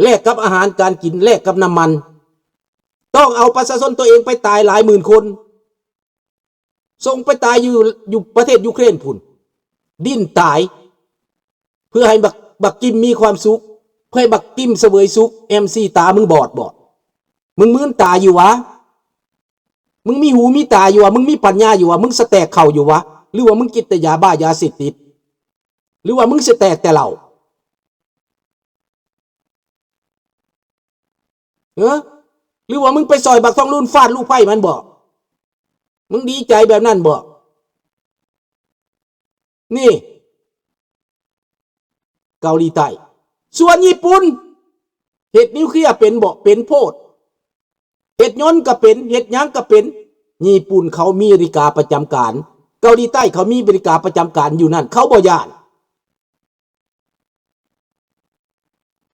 ແລກກັບອາຫານການກິນ ແລກກັບນ້ຳມັນ. ຕ້ອງເອົາປະຊາຊົນຕົວເອງໄປຕາຍຫຼາຍໝື່ນຄົນ ສົ່ງໄປຕາຍຢູ່ ຢູ່ປະເທດຢູເຄຣນພຸ້ນ ດີ້ນຕາຍ ເພື່ອໃຫ້ບັກ ບັກກິມມີຄວາມສຸກ ເພື່ອໃຫ້ບັກກິມສະເຫວີຍສຸກ. ແອມຊີ ຕາມຶງບອດບໍ? ມຶງມືນຕາຢູ່ຫວາ? ມຶງມີຫູມີຕາຢູ່ຫວາ? ມຶງມີປັນຍາຢູ່ຫວາ? ມຶງສະແຕກເຂົ້າຢູ່ຫວາ? ຫຼືວ່າມຶງກິນແຕ່ຢາບ້າຢາເສບຕິດ? ຫຼືວ່າມຶງສະແຕກແຕ່ເຫຼົ້າ? ເອີ ຫຼືວ່າມຶງໄປຊ່ອຍບັກທອງລຸນຟາດລູກໄຟມັນບໍ? ມຶງດີໃຈແບບນັ້ນບໍ? ນີ້ ເກົາຫຼີໃຕ້. ສ່ວນຍີ່ປຸ່ນ ເຮັດນິວເຄລຍເປັນບໍ? ເປັນໂພດ. ເຮັດຍົນກໍເປັນ ເຮັດຫຍັງກໍເປັນ. ຍີ່ປຸ່ນເຂົາມີເມລິກາປະຈຳການ, ເກົາຫຼີໃຕ້ເຂົາມີເມລິກາປະຈຳການຢູ່ນັ້ນ ເຂົາບໍ່ຢ້ານ.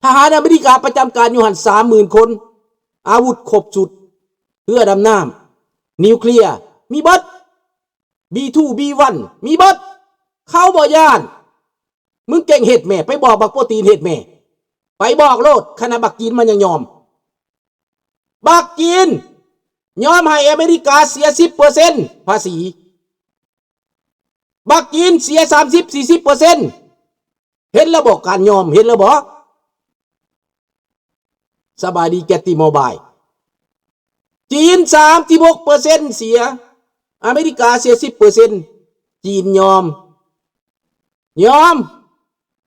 ທະຫານອາເມລິກາປະຈຳການຢູ່ຫັ້ນສາມໝື່ນຄົນ, ອາວຸດຄົບຊຸດ, ເຮືອດຳນ້ຳ, ນິວເຄລຍ ມີເບິດ, ບີທູ ບີວັນ ມີເບິດ. ເຂົາບໍ່ຢ້ານ. ມຶງເກັ່ງເຮັດແມ້, ໄປບອກບັກໂປຕີນເຮັດແມ້, ໄປບອກໂລດ, ຂະໜາດບັກຈີນມັນຍັງຍອມ. ບັກຈີນຍອມໃຫ້ອາເມລິກາເສຍສິບເປີເຊັນພາສີ, ບັກຈີນເສຍສາມສິບສີ່ສິບເປີເຊັນ. ເຫັນແລ້ວບໍ? ການຍອມ ເຫັນແລ້ວບໍ? ສະບາຍດີ ແກັດຕີ້ມໍບາຍ. ຈີນສາມສິບຫົກເປີເຊັນເສຍ, ອາເມລິກາເສຍສິບເປີເຊັນ. ຈີນຍອມ, ຍອມ,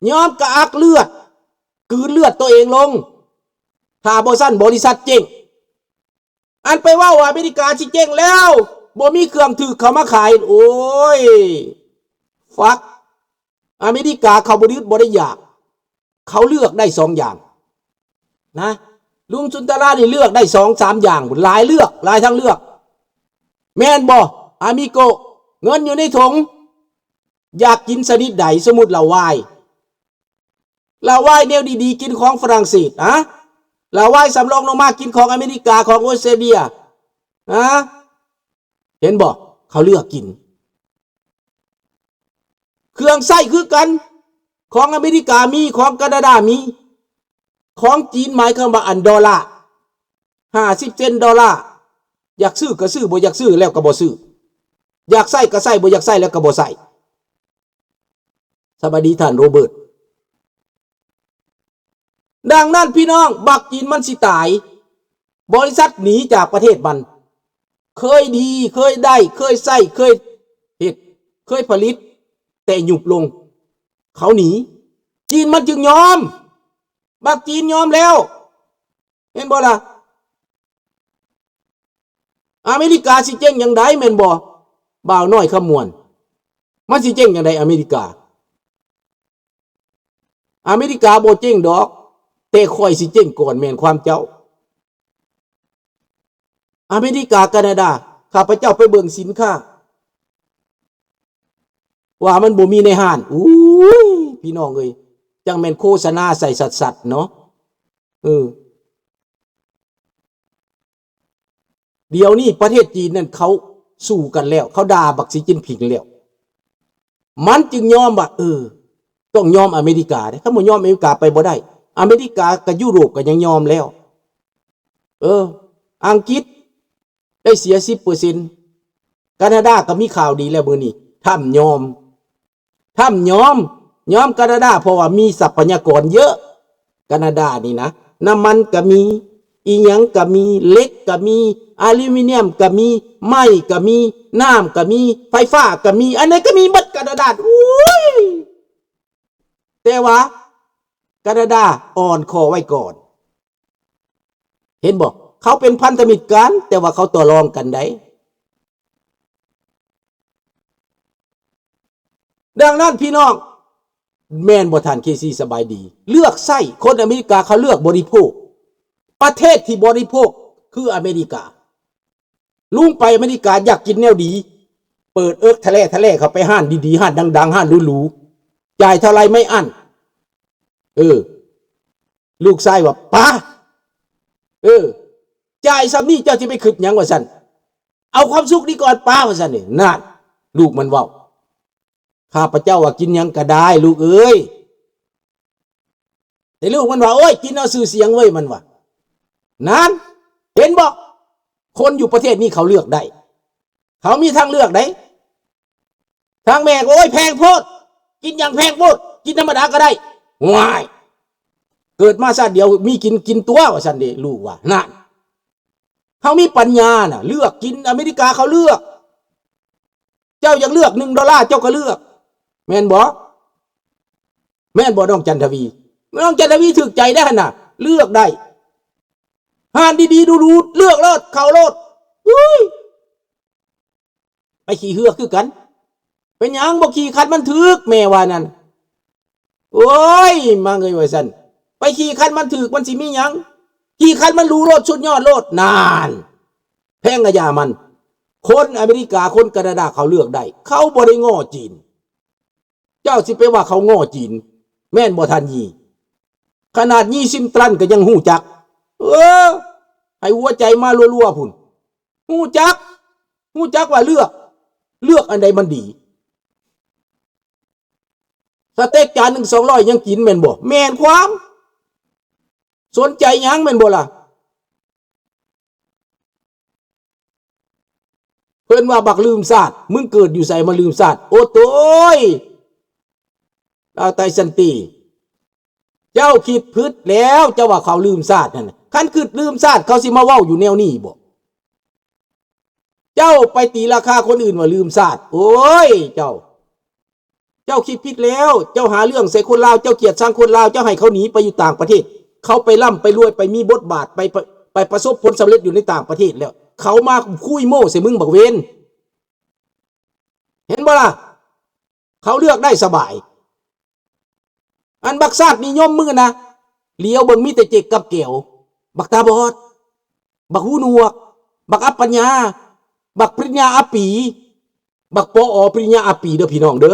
ຍອມກະອັກເລືອດ, ກືນເລືອດໂຕເອງລົງ. ຖ້າບໍ່ຊັ້ນບໍລິສັດເຈັງ. ອັນໄປເວົ້າວ່າອາເມລິກາຊິເຈັງແລ້ວ, ບໍ່ມີເຄື່ອງຖືກເຂົ້າມາຂາຍ. ໂອ້ຍ ຟັກ. ອາເມລິກາເຂົາບໍ່ໄດ້ອຶດບໍ່ໄດ້ຢາກ, ເຂົາເລືອກໄດ້ສອງຢ່າງນະ. ລຸງສຸນຕະລານີ້ເລືອກໄດ້ສອງສາມຢ່າງ, ຫຼາຍເລືອກ, ຫຼາຍທາງເລືອກ. ແມ່ນບໍ່ ອາມິໂກ? ເງິນຢູ່ໃນຖົງ, ຢາກກິນຊະນິດໃດ? ສົມມຸດເຫຼົ້າວາຍ, ເຫຼົ້າວາຍແນວດີໆ ກິນຂອງຝຣັ່ງເສດ, ຮະ? ເຫຼົ້າວາຍສຳລອງລົງມາ ກິນຂອງອາເມລິກາ, ຂອງອົດສະຕຣາເລຍ, ຮະ? ເຫັນບໍ່? ເຂົາເລືອກກິນ. ເຄື່ອງໃຊ້ຄືກັນ, ຂອງອາເມລິກາມີ, ຂອງການາດາມີ, ຂອງຈີນ ໝາຍຄວາມວ່າອັນດອລລາ ຫ້າສິບເຊັນດອລລາ, ຢາກຊື້ກໍຊື້, ບໍ່ຢາກຊື້ແລ້ວກໍບໍ່ຊື້, ຢາກໃຊ້ກໍໃຊ້, ບໍ່ຢາກໃຊ້ແລ້ວກໍບໍ່ໃຊ້. ສະບາຍດີທ່ານໂຣເບີດ. ດັ່ງນັ້ນພີ່ນ້ອງ, ບັກຈີນມັນຊິຕາຍ, ບໍລິສັດໜີຈາກປະເທດມັນ, ເຄີຍດີ, ເຄີຍໄດ້, ເຄີຍໃຊ້, ເຄີຍເຮັດ, ເຄີຍຜະລິດ, ແຕ່ຍຸບລົງ, ເຂົາໜີ. ຈີນມັນຈຶ່ງຍອມ, ບັກຈີນຍອມແລ້ວ. ແມ່ນບໍ່ລະ? ອາເມລິກາຊິເຈັງຈັ່ງໃດແມ່ນບໍ່? ບ່າວນ້ອຍຄຳມ່ວນ, ມັນຊິເຈັງຈັ່ງໃດອາເມລິກາ? ອາເມລິກາບໍ່ເຈັງດອກ, ແຕ່ຂ້ອຍຊິເຈັງກ່ອນ, ແມ່ນຄວາມເຈົ້າ. ອາເມລິກາ, ການາດາ, ຂ້າພະເຈົ້າໄປເບິ່ງສິນຄ້າ ວ່າມັນບໍ່ມີໃນຮ້ານ. ອູ້ຍ ພີ່ນ້ອງເອີຍ, ຈັ່ງແມ່ນໂຄສະນາໃສ່ສັດໆເນາະ. ເອີ ດຽວນີ້ປະເທດຈີນນັ້ນເຂົາສູ້ກັນແລ້ວ, ເຂົາດ່າບັກສີຈິ້ນຜິງແລ້ວ, ມັນຈຶ່ງຍອມວ່າ ເອີ ຕ້ອງຍອມອາເມລິກາເດ້. ຄັນບໍ່ຍອມອາເມລິກາໄປບໍ່ໄດ້. ອາເມລິກາກັບຢູໂຣບກໍຍັງຍອມແລ້ວ. ເອີ ອັງກິດໄດ້ເສຍສິບເປີເຊັນ, ການາດາກໍມີຂ່າວດີແລ້ວມື້ນີ້, ທຳຍອມ. ທຳຍອມ, ຍອມການາດາ ເພາະວ່າມີຊັບພະຍາກອນເຍອະ. ການາດານີ້ນະ, ນ້ຳມັນກະມີ, ອີ່ຫຍັງກະມີ, ເຫຼັກກະມີ, ອາລູມິນຽມກະມີ, ໄມ້ກະມີ, ນ້ຳກະມີ, ໄຟຟ້າກະມີ, ອັນໃດກະມີໝົດການາດາ. ໂອ້ຍ ແຕ່ວ່າການາດາອ່ອນຂໍ້ໄວ້ກ່ອນ. ເຫັນບໍ່? ເຂົາເປັນພັນທະມິດກັນ, ແຕ່ວ່າເຂົາຕໍ່ລອງກັນໄດ໋. ດັ່ງນັ້ນພີ່ນ້ອງ, ແມ່ນບໍ່ທ່ານ ເຄຊີ ສະບາຍດີ? ເລືອກໃຊ້, ຄົນອາເມລິກາເຂົາເລືອກບໍລິໂພກ. ປະເທດທີ່ບໍລິໂພກຄືອາເມລິກາ. ລຸງໄປອາເມລິກາ ຢາກກິນແນວດີ, ເປີດເອິກທະແລທະແລເຂົ້າໄປຮ້ານດີໆ, ຮ້ານດັງໆ, ຮ້ານຫຼູໆ, ຈ່າຍເທົ່າໃດໄມ່ອັ້ນ. ເອີ ລູກຊາຍວ່າ ປາ ເອີ ຈ່າຍສ່ຳນີ້ເຈົ້າຊິໄປຄຶດຫຍັງ ວ່າຊັ້ນ, ເອົາຄວາມສຸກດີກ່ອນ ປາ ວ່າຊັ້ນເດ. ນັ້ນ ລູກມັນເວົ້າ. ຂ້າພະເຈົ້າວ່າ ກິນຫຍັງກໍໄດ້ລູກເອີຍ, ແຕ່ລູກມັນວ່າ ໂອ້ຍ ກິນເອົາຊື່ສຽງເວີຍ ມັນວ່າ. ນັ້ນ ເຫັນບໍ່? ຄົນຢູ່ປະເທດນີ້ເຂົາເລືອກໄດ້ ເຂົາມີທາງເລືອກໄດ້. ທາງແມ່ກໍ ໂອ້ຍ ແພງໂພດ ກິນຫຍັງແພງໂພດ ກິນທຳມະດາກໍໄດ້. ໂອ້ຍ ເກີດມາຊາດດຽວມີກິນ ກິນຕົວະ ວ່າຊັ້ນເດ້ ລູກວ່າ. ນັ້ນ ເຮົາມີປັນຍານະ ເລືອກກິນ. ອາເມລິກາເຂົາເລືອກ. ເຈົ້າຢາກເລືອກໜຶ່ງໂດລາ ເຈົ້າກໍເລືອກ ແມ່ນບໍ່? ແມ່ນບໍ່ ນ້ອງຈັນທະວີ? ນ້ອງຈັນທະວີຖືກໃຈໄດ້ຫັ້ນນະ ເລືອກໄດ້. ຮ້ານດີໆ ຫຼູໆ ເລືອກໂລດ ເຂົ້າໂລດ. ອຸ້ຍ ໄປຂີ່ເຮືອຄືກັນ. ເປັນຫຍັງບໍ່ຂີ່ຄັນມັນຖືກ ແມ່ວ່ານັ້ນ. ໂອ້ຍ ມາເອີຍ ວ່າຊັ້ນ ໄປຂີ່ຄັນມັນຖືກ ມັນຊິມີຫຍັງ? ຂີ່ຄັນມັນຫຼູໂລດ ສຸດຍອດໂລດ. ນັ້ນ ແພງກະຢ່າມັນ. ຄົນອາເມລິກາ ຄົນການາດາ ເຂົາເລືອກໄດ້ ເຂົາບໍ່ໄດ້ງໍ້ຈີນ. ເຈົ້າຊິໄປວ່າເຂົາງໍ້ຈີນ ແມ່ນບໍ່ທ່ານຢີ? ຂະໜາດຢີຊິມຕັນກໍຍັງຮູ້ຈັກ. ເອີ ໃຫ້ຫົວໃຈມາລັວໆ ພຸ້ນ. ຮູ້ຈັກ ຮູ້ຈັກວ່າເລືອກ ເລືອກອັນໃດມັນດີ. ສະເຕັກຈານໜຶ່ງສອງຮ້ອຍຍັງກິນແມ່ນບໍ່? ແມ່ນຄວາມ ສົນໃຈຫຍັງແມ່ນບໍ່ລະ? ເພິ່ນວ່າບັກລືມຊາດ ມຶງເກີດຢູ່ໃສມາລືມຊາດ? ໂອໂຕຍ ລາວໄຕສັນຕິ ເຈົ້າຄິດຜິດແລ້ວ ເຈົ້າວ່າເຂົາລືມຊາດຫັ້ນ. ຄັນຄິດລືມຊາດ ເຂົາຊິມາເວົ້າຢູ່ແນວນີ້ບໍ? ເຈົ້າໄປຕີລາຄາຄົນອື່ນວ່າລືມຊາດ. ໂອ້ຍ ເຈົ້າ ເຈົ້າຄິດຜິດແລ້ວ. ເຈົ້າຫາເລື່ອງໃສ່ຄົນລາວ ເຈົ້າກຽດຊັງຄົນລາວ ເຈົ້າໃຫ້ເຂົາໜີໄປຢູ່ຕ່າງປະເທດ. ເຂົາໄປລ່ຳໄປລວຍ ໄປມີບົດບາດ ໄປ ໄປປະສົບຜົນສຳເລັດຢູ່ໃນຕ່າງປະເທດແລ້ວ. ເຂົາມາຄຸຍໂມ້ໃສ່ມຶງ ບັກເວນ. ເຫັນບໍ່ລະ? ເຂົາເລືອກໄດ້ສະບາຍ. ອັນບັກຊາດນິຍົມມຶງນະ ຫຼຽວເບິ່ງມີແຕ່ເຈັກກັບແກວ. ບັກຕາບອດ, ບັກຫູໜວກ, ບັກອັບປັນຍາ, ບັກປະລິນຍາອັບປີ, ບັກ ປອ ປະລິນຍາອັບປີເດີພີ່ນ້ອງເດີ.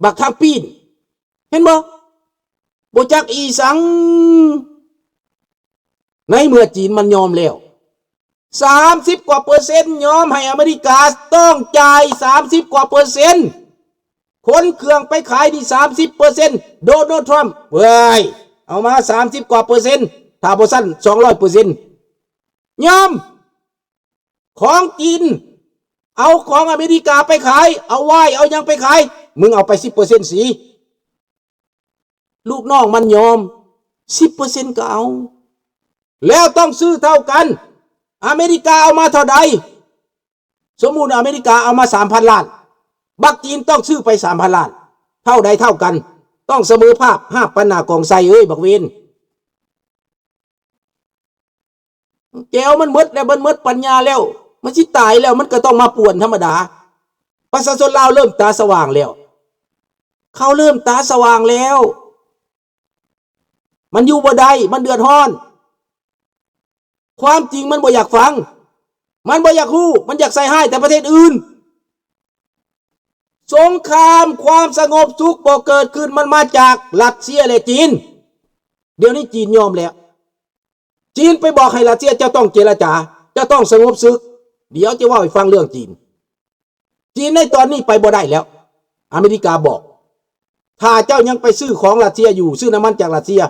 ບັກທາງປີ້ນ ເຫັນບໍ່? ບໍ່ຈັກອີ່ສັງ. ໃນເມື່ອຈີນມັນຍອມແລ້ວ ສາມສິບກວ່າເປີເຊັນ, ຍອມໃຫ້ອາເມລິກາຕ້ອງຈ່າຍສາມສິບກວ່າເປີເຊັນ. ຂົນເຄື່ອງໄປຂາຍນີ້ສາມສິບເປີເຊັນ. ໂດນັລ ທຣຳ ເວີ້ຍ ເອົາມາສາມສິບກວ່າເປີເຊັນ, ຖ້າບໍ່ຊັ້ນສອງຮ້ອຍເປີເຊັນ. ຍອມ ຂອງຈີນ ເອົາຂອງອາເມລິກາໄປຂາຍ, ເອົາວາຍ ເອົາຫຍັງໄປຂາຍ, ມຶງເອົາໄປສິບເປີເຊັນຊິ. ລູກນ້ອງມັນຍອມ ສິບເປີເຊັນກໍເອົາ. ແລ້ວຕ້ອງຊື້ເທົ່າກັນ. ອາເມລິກາເອົາມາເທົ່າໃດ? ສົມມຸດອາເມລິກາເອົາມາສາມພັນລ້ານ, ບັກຈີນຕ້ອງຊື້ໄປສາມພັນລ້ານ. ເທົ່າໃດເທົ່າກັນ? ຕ້ອງສະເໝີພາບ. ຫາບປັນໜ້າກອງໄຊເອີຍ ບັກເວນ. ແກວມັນໝົດແລ້ວ, ມັນໝົດປັນຍາແລ້ວ, ມັນຊິຕາຍແລ້ວ, ມັນກໍຕ້ອງມາປ່ວນທຳມະດາ. ປະຊາຊົນລາວເລີ່ມຕາສະຫວ່າງແລ້ວ, ເຂົາເລີ່ມຕາສະຫວ່າງແລ້ວ. ມັນຢູ່ບໍ່ໄດ້, ມັນເດືອດຮ້ອນ. ຄວາມຈິງມັນບໍ່ຢາກຟັງ, ມັນບໍ່ຢາກຮູ້, ມັນຢາກໃສ່ຮ້າຍແຕ່ປະເທດອື່ນ. ສົງຄາມຄວາມສະຫງົບສຸກບໍ່ເກີດຂຶ້ນ, ມັນມາຈາກລັດເຊຍ ແລະ ຈີນ. ດຽວນີ້ຈີນຍອມແລ້ວ. ຈີນໄປບອກໃຫ້ລັດເຊຍ ເຈົ້າຕ້ອງເຈລະຈາ, ເຈົ້າຕ້ອງສະຫງົບສຶກ. ດຽວຈະເວົ້າໃຫ້ຟັງເລື່ອງຈີນ. ຈີນໃນຕອນນີ້ໄປບໍ່ໄດ້ແລ້ວ. ອາເມລິກາບອກ, ຖ້າເຈົ້າຍັງໄປຊື້ຂອງລັດເຊຍຢູ່, ຊື້ນ້ຳມັນຈາກລັດເຊຍ,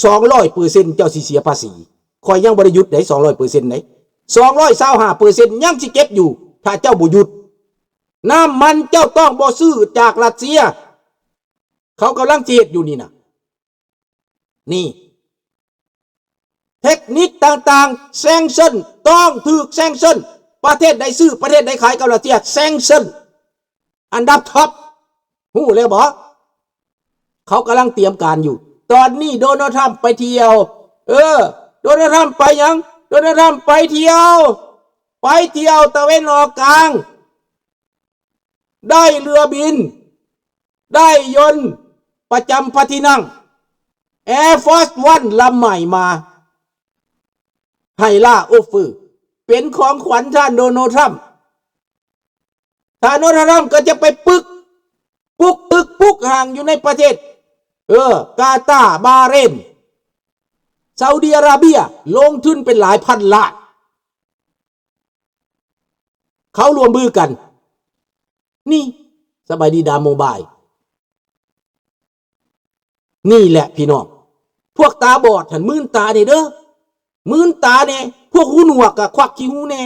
ສອງຮ້ອຍເປີເຊັນ ເຈົ້າຊິເສຍພາສີ. ຂ້ອຍຍັງບໍ່ໄດ້ຢຸດເດ້ ສອງຮ້ອຍເປີເຊັນເດ້, ສອງຮ້ອຍຊາວຫ້າເປີເຊັນ ຍັງຊິເກັບຢູ່ ຖ້າເຈົ້າບໍ່ຢຸດ. ນ້ຳມັນເຈົ້າຕ້ອງບໍ່ຊື້ຈາກລັດເຊຍ. ເຂົາກຳລັງຊິເຮັດຢູ່ນີ້ນະ. ນີ້ ເທັກນິກຕ່າງໆ ແຊງເຊິນ ຕ້ອງຖືກແຊງເຊິນ. ປະເທດໃດຊື້ ປະເທດໃດຂາຍກັບລັດເຊຍ ແຊງເຊິນ ອັນດັບທັອບ. ຮູ້ແລ້ວບໍ? ເຂົາກຳລັງຕຽມການຢູ່. ຕອນນີ້ໂດນັລ ທຣຳ ໄປທ່ຽວ. ເອີ ໂດນັລ ທຣຳ ໄປຫຍັງ? ໂດນັລ ທຣຳ ໄປທ່ຽວ, ໄປທ່ຽວຕາເວັນອອກກາງ. ໄດ້ເຮືອບິນ, ໄດ້ຍົນປະຈຳພະທີ່ນັ່ງ Air Force One ລຳໃໝ່ມາໃຫ້ລ່າໂອເຟີ ເປັນຂອງຂວັນທ່ານໂດນັລ ທຣຳ. ທ່ານໂດນັລ ທຣຳ ກໍຈະໄປປຶກ ປຸກຕຶກປຸກຫ້າງຢູ່ໃນປະເທດ ເອີ ກາຕາ, ບາເຣນ, ຊາອຸດີອາຣາເບຍ ລົງທຶນເປັນຫຼາຍພັນລ້ານ. ເຂົາຮ່ວມມືກັນ. ນີ້ ສະບາຍດີດາໂມບາຍ. ນີ້ແຫຼະພີ່ນ້ອງ ພວກຕາບອດຫັ້ນ ມື່ນຕາແດ່ເດີ ມື່ນຕາແດ່ ພວກຫູໜວກກໍຄວັກຂີ້ຫູແດ່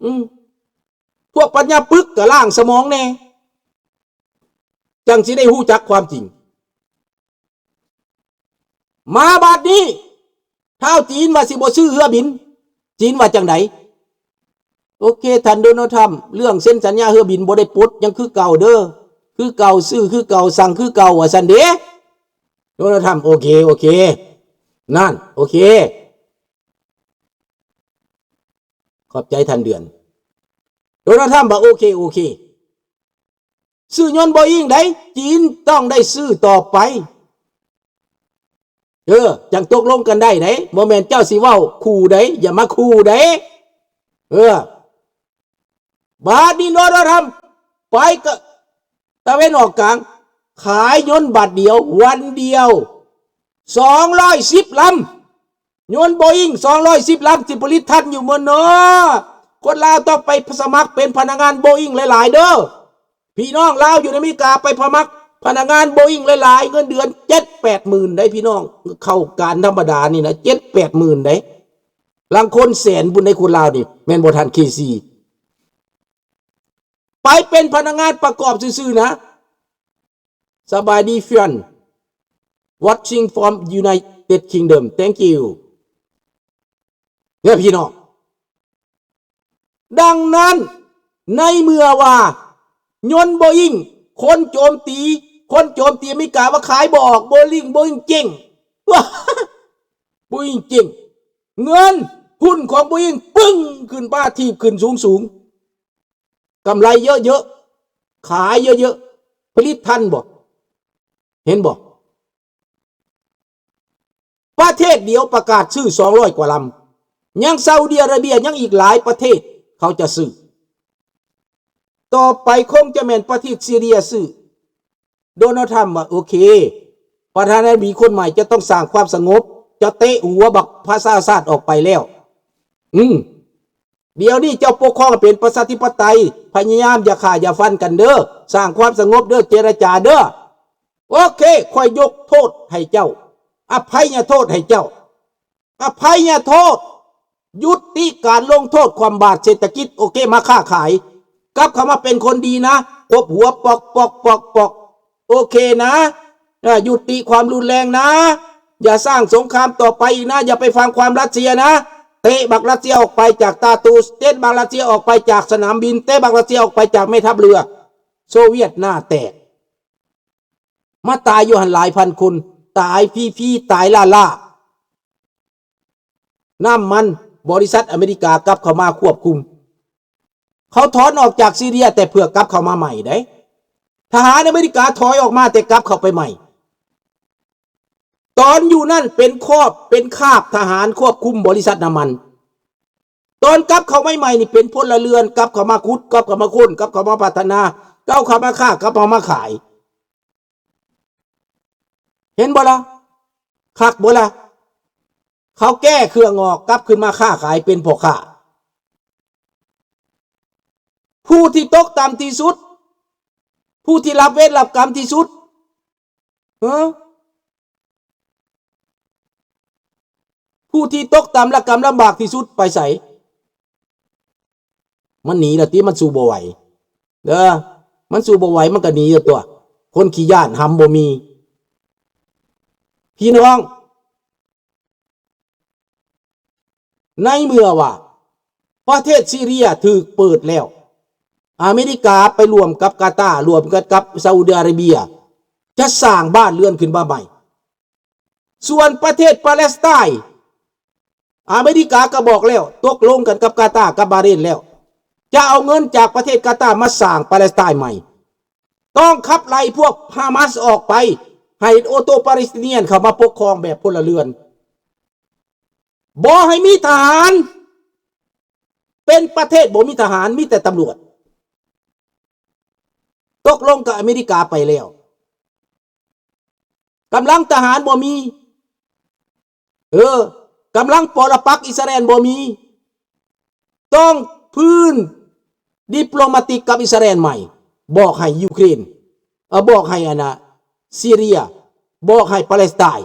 ອືມ ພວກປັນຍາປຶກກໍລ້າງສະໝອງແດ່ ຈັ່ງຊິໄດ້ຮູ້ຈັກຄວາມຈິງ. ມາບາດນີ້ ທ້າວຈີນວ່າຊິບໍ່ຊື້ເຮືອບິນ ຈີນວ່າຈັ່ງໃດ? ໂອເຄ ທ່ານໂດນັລທຳ ເລື່ອງເຊັນສັນຍາເຮືອບິນບໍ່ໄດ້ປົດ ຍັງຄືເກົ່າເດີ ຄືເກົ່າ ຊື້ຄືເກົ່າ ສັ່ງຄືເກົ່າ ວ່າຊັ້ນເດ. ໂດນັລທຳ ໂອເຄ ໂອເຄ ນັ້ນ ໂອເຄ ຂອບໃຈທ່ານເດືອນ. ໂດນັລທຳວ່າ ໂອເຄ ໂອເຄ ຊື້ຍົນໂບອິງໄດ໋ ຈີນຕ້ອງໄດ້ຊື້ຕໍ່ໄປ ເອີ ຈັ່ງຕົກລົງກັນໄດ້ໄດ໋ ບໍ່ແມ່ນເຈົ້າຊິເວົ້າຂູ່ໄດ໋ ຢ່າມາຂູ່ໄດ໋ ເອີ ບາດນີ້ໂດນັລທຳໄປກະຕາເວັນອອກກາງ ຂາຍຍົນບາດດຽວ ວັນດຽວ ສອງຮ້ອຍສິບລຳ. ຍົນໂບອິງສອງຮ້ອຍສິບລຳ ຊິຜະລິດທັນຢູ່ບໍ່ນໍ? ຄົນລາວຕ້ອງໄປສະໝັກເປັນພະນັກງານໂບອິງຫຼາຍໆເດີ ພີ່ນ້ອງລາວຢູ່ໃນອາເມລິກາ ໄປສະໝັກພະນັກງານໂບອິງຫຼາຍໆ ເງິນເດືອນເຈັດແປດໝື່ນໄດ໋ພີ່ນ້ອງ ເຂົ້າການທຳມະດານີ້ນະ ເຈັດແປດໝື່ນໄດ໋ ລາງຄົນແສນພຸ້ນໄດ໋ ຄົນລາວນີ້ ແມ່ນບໍ່ທ່ານ ເຄຊີ? ໄປເປັນພະນັກງານປະກອບຊື່ໆນະ. ສະບາຍດີ friend watching from United Kingdom, thank you ເດີພີ່ນ້ອງ. ດັ່ງນັ້ນ ໃນເມື່ອວ່າຍົນໂບອິງ ຄົນໂຈມຕີ ຄົນໂຈມຕີອາເມລິກາວ່າຂາຍບໍ່ອອກ ໂບອິງ ໂບອິງເຈັງ ໂບອິງເຈັງ ເງິນທຶນຂອງໂບອິງປຶ້ງຂຶ້ນມາ ຖີບຂຶ້ນສູງໆ ກຳໄລເຍີະໆ ຂາຍເຍີະໆ ຜະລິດທັນບໍ່? ເຫັນບໍ່? ປະເທດດຽວປະກາດຊື້ສອງຮ້ອຍກວ່າລຳ ຍັງຊາອຸດີອາຣາເບຍ ຍັງອີກຫຼາຍປະເທດເຂົາຈະຊື້. ຕໍ່ໄປຄົງຈະແມ່ນປະເທດຊີເຣຍຊື້. ໂດນັລທຳວ່າ ໂອເຄ ປະທານາທິບໍດີຄົນໃໝ່ຈະຕ້ອງສ້າງຄວາມສະຫງົບ ຈະເຕະຫົວບັກປະຊາຊາດອອກໄປແລ້ວ. ອືມ ດຽວນີ້ເຈົ້າປົກຄອງໃຫ້ເປັນປະຊາທິປະໄຕ ພະຍາຍາມຢ່າຂ້າຢ່າຟັນກັນເດີ ສ້າງຄວາມສະຫງົບເດີ ເຈລະຈາເດີ. ໂອເຄ ຂ້ອຍຍົກໂທດໃຫ້ເຈົ້າ ອະໄພຍະໂທດໃຫ້ເຈົ້າ ອະໄພຍະໂທດ ຍຸຕິການລົງໂທດຄວ່ຳບາດເສດຖະກິດ ໂອເຄ ມາຄ້າຂາຍ ກັບເຂົ້າມາເປັນຄົນດີນະ ຕົບຫົວປອກໆໆໆ ໂອເຄນະ ອາ ຍຸຕິຄວາມຮຸນແຮງນະ ຢ່າສ້າງສົງຄາມຕໍ່ໄປອີກນະ ຢ່າໄປຟັງຄວາມຣັດເຊຍນະ ເຕະບັກຣັດເຊຍອອກໄປຈາກຕາຕູສ ເຕະບັກຣັດເຊຍອອກໄປຈາກສະໜາມບິນ ເຕະບັກຣັດເຊຍອອກໄປຈາກແມ່ທັບເຮືອໂຊວຽດໜ້າແຕກ ມາຕາຍຢູ່ຫັ້ນຫຼາຍພັນຄົນ ຕາຍຟຣີໆ ຕາຍລ້າໆ ນ້ຳມັນ ບໍລິສັດອາເມລິກາກັບເຂົ້າມາຄວບຄຸມ ເຂົາຖອນອອກຈາກຊີເຣຍ ແຕ່ເພື່ອກັບເຂົ້າມາໃໝ່ເດ້ ທະຫານອາເມລິກາຖອຍອອກມາ ແຕ່ກັບເຂົ້າໄປໃໝ່ ຕອນຢູ່ນັ້ນເປັນຂອບ ເປັນຄາບທະຫານຄວບຄຸມບໍລິສັດນ້ຳມັນ ຕອນກັບເຂົ້າໃໝ່ໆນີ້ເປັນພົນລະເຮືອນ ກັບເຂົ້າມາຂຸດ ກັບເຂົ້າມາຄົ້ນ ກັບເຂົ້າມາພັດທະນາ ກັບເຂົ້າມາຄ້າ ກັບເຂົ້າມາຂາຍ ເຫັນບໍ່ລະ? ຄັກບໍ່ລະ? ເຂົາແກ້ເຄື່ອງອອກ ກັບຄືນມາຄ້າຂາຍເປັນພໍ່ຄ້າ ຜູ້ທີ່ຕົກຕ່ຳທີ່ສຸດ ຜູ້ທີ່ຮັບເວນຮັບກຳທີ່ສຸດ ເອີ ຜູ້ທີ່ຕົກຕ່ຳລະກຳລຳບາກທີ່ສຸດໄປໃສ? ມັນໜີແລ້ວຕິ ມັນສູ້ບໍ່ໄຫວເດີ ມັນສູ້ບໍ່ໄຫວ ມັນກໍໜີແລ້ວຕົວະ ຄົນຂີ້ຢ້ານຫຳບໍ່ມີ ພີ່ນ້ອງ. ໃນເມື່ອວ່າປະເທດຊີເຣຍຖືກເປີດແລ້ວ ອາເມລິກາໄປຮ່ວມກັບກາຕາ ຮ່ວມກັນກັບຊາອຸດີອາຣາເບຍ ຈະສ້າງບ້ານເຮືອນຂຶ້ນມາໃໝ່. ສ່ວນປະເທດປາແລັສໄຕ ອາເມລິກາກໍບອກແລ້ວ ຕົກລົງກັນກັບກາຕາ ກັບບາເຣນແລ້ວ ຈະເອົາເງິນຈາກປະເທດກາຕາມາສ້າງປາແລັສໄຕໃໝ່. ຕ້ອງຂັບໄລ່ພວກຮາມາສອອກໄປ ໃຫ້ໂອໂຕປາເລສຕິນຽນເຂົ້າມາປົກຄອງແບບພົນລະເຮືອນ. ບໍ່ໃຫ້ມີທະຫານ ເປັນປະເທດບໍ່ມີທະຫານ ມີແຕ່ຕຳຫຼວດ. ຕົກລົງກັບອາເມລິກາໄປແລ້ວ. ກຳລັງທະຫານບໍ່ມີ. ເອີ ກຳລັງປໍລະປັກອິດສະຣາແອນບໍ່ມີ. ຕ້ອງຟື້ນດິບໂລມາຕິກກັບອິດສະຣາແອນໃໝ່. ບອກໃຫ້ຢູເຄຣນ ເອີ ບອກໃຫ້ອັນນະ ຊີເຣຍ ບອກໃຫ້ປາເລສໄຕນ